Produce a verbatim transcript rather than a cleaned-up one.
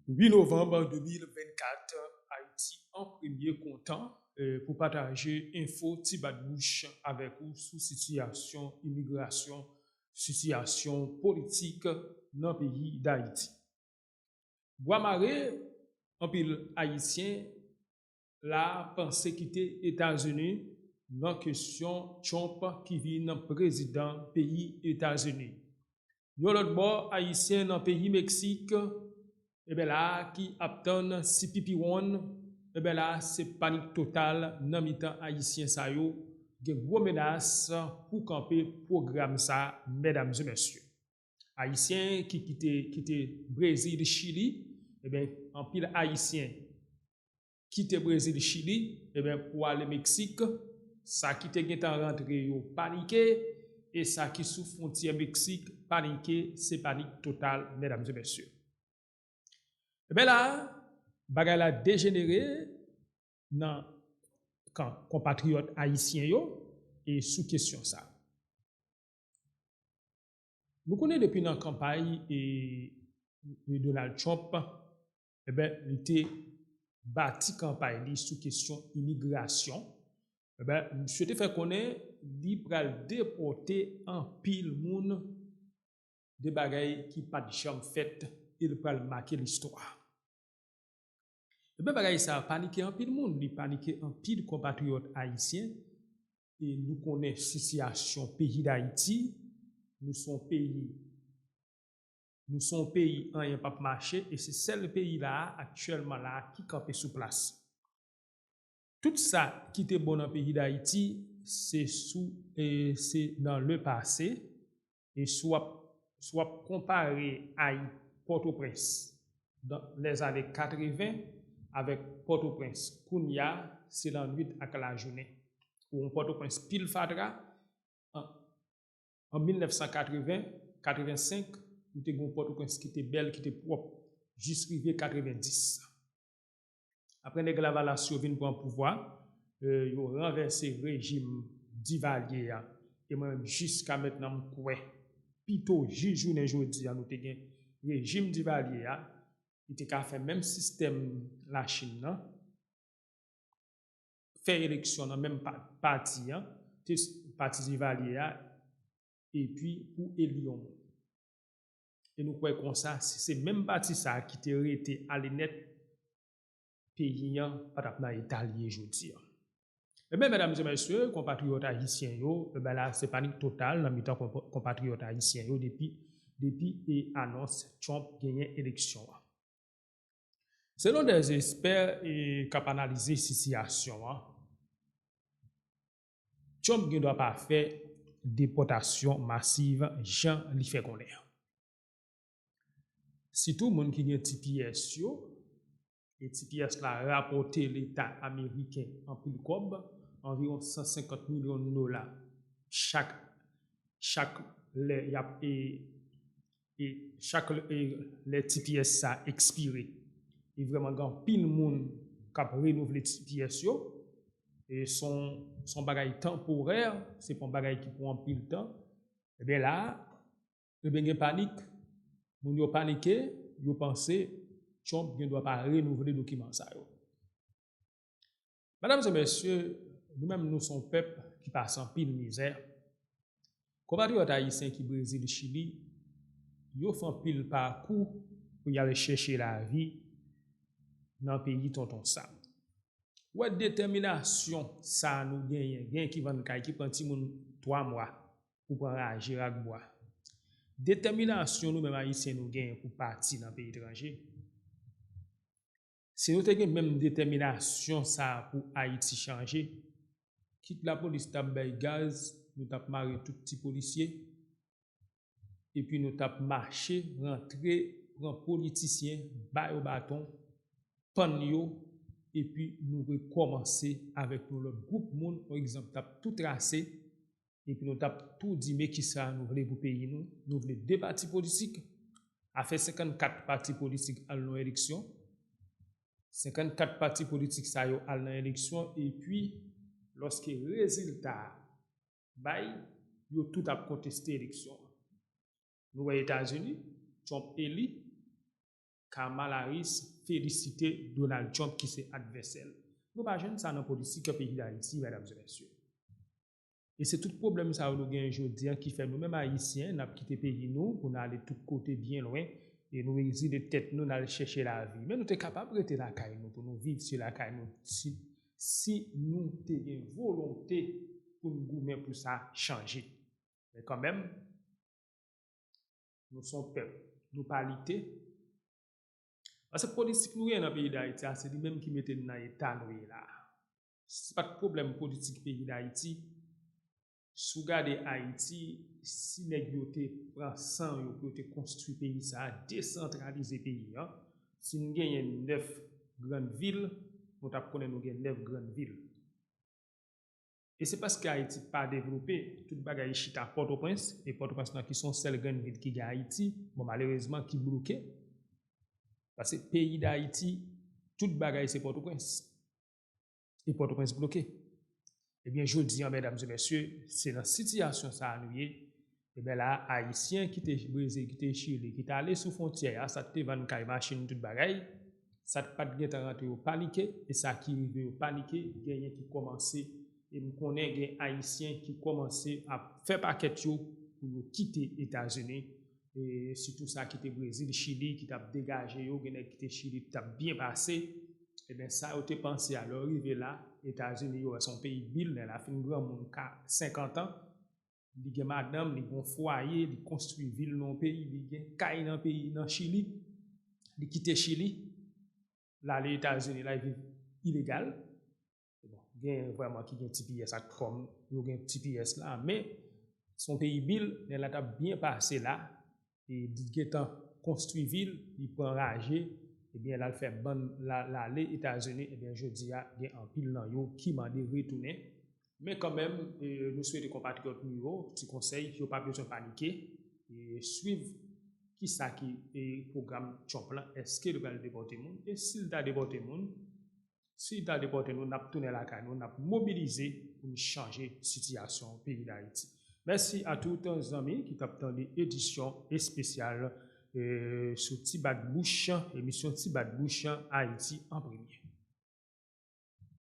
uit novanm de mil vennkat, Ayiti an premye kontan, eh, pou pataje enfo ti bat bouch avèk ou sou sitiyasyon imigrasyon, sitiyasyon politik nan peyi Dayiti. Bwa mare, anpil Ayisyen la panse kite Etazini nan kesyon Trump ki vin prezidan peyi Etazini. Yon lòt bò, Ayisyen nan peyi Meksik, ebyen la, ki ap tann C P P one, ebyen la, se panik total nan mitan Ayisyen sa yo. Gen gwo menas pou kanpe pwogram sa, medam e mesye. Ayisyen ki kite, kite Brezil, Chili, ebyen, anpil Ayisyen kite Brezil, Chili, ebyen, pou ale Meksik. Sa ki te gentan rantre yo panike, e sa ki sou fwontyè Meksik panike, se panik total, medam e mesye. Ebyen la, bagay la dejenere nan kan konpatriyòt ayisyen yo, e sou kesyon sa. Nou konnen depi nan kanpay e, e Donald Trump, ebyen, li te bati kanpay li sou kesyon imigrasyon. Ebyen, misye te fè konnen li pral depòte anpil moun, de bagay ki pa t janm fèt, e li pral make listwa. Ebyen, bagay sa a panike anpil moun, li panike anpil konpatriyòt ayisyen, e nou konnen sitiyasyon peyi Dayiti, nou se yon peyi, nou se yon peyi anyen p ap mache, e se sèl peyi la a, aktyèlman la a, ki kanpe sou plas. Tout sa ki te bon nan peyi Dayiti, se sou, e se nan le pase, e si w ap, si w ap konpare Ayi-, Pòtoprens nan lèzane katreven avèk Pòtoprens kounye a, se lannwit ak lajounen. Ou yon Pòtoprens pil fatra, an, an mil nèf san katreven, katrevensenk, ou te gen yon Pòtoprens ki te bèl, ki te pwòp, jis rive katrevendis. Apre nèg Lavalas yo vin pran pouvwa, eh, yo ranvèse rejim Divalye a. E mwen menm, jiska mentnan, m kwè, pito jis jounen jodi a, nou te gen rejim Divalye a, li te ka fè menm sistèm Lachin nan, fè eleksyon nan menm pa-, pati an, te s-, pati Divalye a, epi pou eli yon moun. E nou kwè konsa, si se menm pati sa a ki te rete ale nèt, peyi an pa t ap nan eta l ye jodi a. Ebyen, medam e mesye, konpatriyòt ayisyen yo, ebyen la, se panik total nan mitan konpa-, konpatriyòt ayisyen yo depi, depi e anons Trump genyen eleksyon an. Selon dè espè, e, k ap analize sitiyasyon an, Trump gen dwa pa fè depòtasyon masiv jan li fè konnen an. Sitou moun ki gen T P S yo, e T P S la rapòte Leta ameriken anpil kòb, anviwon san senkant milyon dola chak, chak lè y ap, e, e chak lè, e lè T P S sa ekspire. E vrèman gen anpil moun k ap renouvle T P S yo. E se yon, se yon bagay tanporè, se pa yon bagay ki pou anpil tan. Ebyen la, ebyen gen panik. Moun yo panike, yo panse Trump gen dwa pa renouvle dokiman sa yo. Medam e mesye, nou menm nou se yon pèp ki pase anpil mizè. Konpatriyòt ayisyen ki Brezil, Chili, yo fè anpil pakou pou y al chèche lavi nan peyi Tonton Sam. Ou wè detèminasyon sa a nou genyen, gen ki vann kay, ki pran timoun twa mwa pou pran raje ak bwa. Detèminasyon nou menm ayisyen nou genyen pou pati nan peyi etranje. Si nou te gen menm detèminasyon sa a pou Ayiti chanje, kit lapolis t ap bay gaz, nou t ap mare tout ti polisye, epi nou t ap mache, rantre, pran politisyen, ba yo baton, pann yo, epi nou rekòmanse avèk yon lòt gwoup moun, yon egzanp, t ap tou trase, epi nou t ap tou di, men kisa nou vle pou peyi nou, nou vle de pati politik, afè senkannkat pati politik al nan eleksyon, senkannkat pati politik sa yo al nan eleksyon, epi lòske rezilta a bay, yo tout ap konteste eleksyon an. Nou wè Etazini, Trump eli, Kamala Harris felisite Donald Trump ki se advèsè l. Nou pa jwenn sa nan politik peyi Dayiti, medam e mesye. E se tout pwoblèm sa yo nou gen jodi a ki fè nou menm Ayisyen, n ap kite peyi nou pou n ale tout kote byen lwen, e nou egzile tèt nou, n al chèche lavi. Men nou te kapab rete lakay nou pou nou viv si lakay nou, si, si nou te gen volonte pou n goumen pou sa chanje. Men kanmenm, nou se yon pèp, nou pa lite. Paske politik nou gen nan peyi Dayiti a, se li menm ki mete n nan eta nou ye la. Si pa t pwoblèm politik peyi Dayiti, si w gade Ayiti, si nèg yo te pran san yo pou yo te konstwi peyi sa a, desantralize peyi an, si n genyen nèf grann vil, nou t ap konnen nou gen nèf grann vil. E se paske Ayiti pa devlope, tout bagay chita Pòtoprens, e Pòtoprens nan ki se yon sèl grenn vil ki gen Ayiti, bon, malerezman, ki bloke. Paske peyi Dayiti, tout bagay se Pòtoprens. E Pòtoprens bloke. Ebyen, jodi a, medam e mesye, se nan sitiyasyon sa a nou ye. Ebyen la, Ayisyen ki te Brezil, ki te Chili, ki t ale sou fwontyè a, sa k te vann kay, machin, tout bagay, sa k pa t gentan rantre yo panike, e sa ki rive yo panike, genyen ki kòmanse, e m konnen gen Ayisyen ki kòmanse ap fè pakèt yo pou yo kite Etazini, e sitou sa ki te Brezil, Chili, ki t ap degaje yo, gen nèg ki te Chili, t ap byen pase, ebyen sa yo te panse a, lè yo rive la, Etazini, yo wè se yon peyi bil, nèg la fin granmoun ka senkant an, li gen madanm, li gen yon fwaye, li konstwi vil nan yon peyi, li gen kay nan peyi, nan Chili, li kite Chili, l ale Etazini, l al viv ilegal. Bon, gen vrèman ki gen T P S ak kòm yo gen T P S la, men se yon peyi bil, nèg la t ap byen pase la, e li gentan konstwi vil, li pran raje, ebyen, l al fè bann, l al ale Etazini, ebyen, jodi a, gen anpil nan yo ki mande retounen. Men kanmenm, e, nou swete konpatriyòt nou yo, ti konsèy, yo pa bezwen panike, e, swiv kisa ki, e, pwogram Trump lan, èske li pral depòte moun, e si l ta depòte moun, si l ta depòte nou, n ap tounen lakay nou, n ap mobilize pou n chanje sitiyasyon peyi Dayiti. Mèsi a tout zanmi ki t ap tande edisyon espesyal, e, sou Ti Bat Bouch, emisyon Ti Bat Bouch, Ayiti an premye.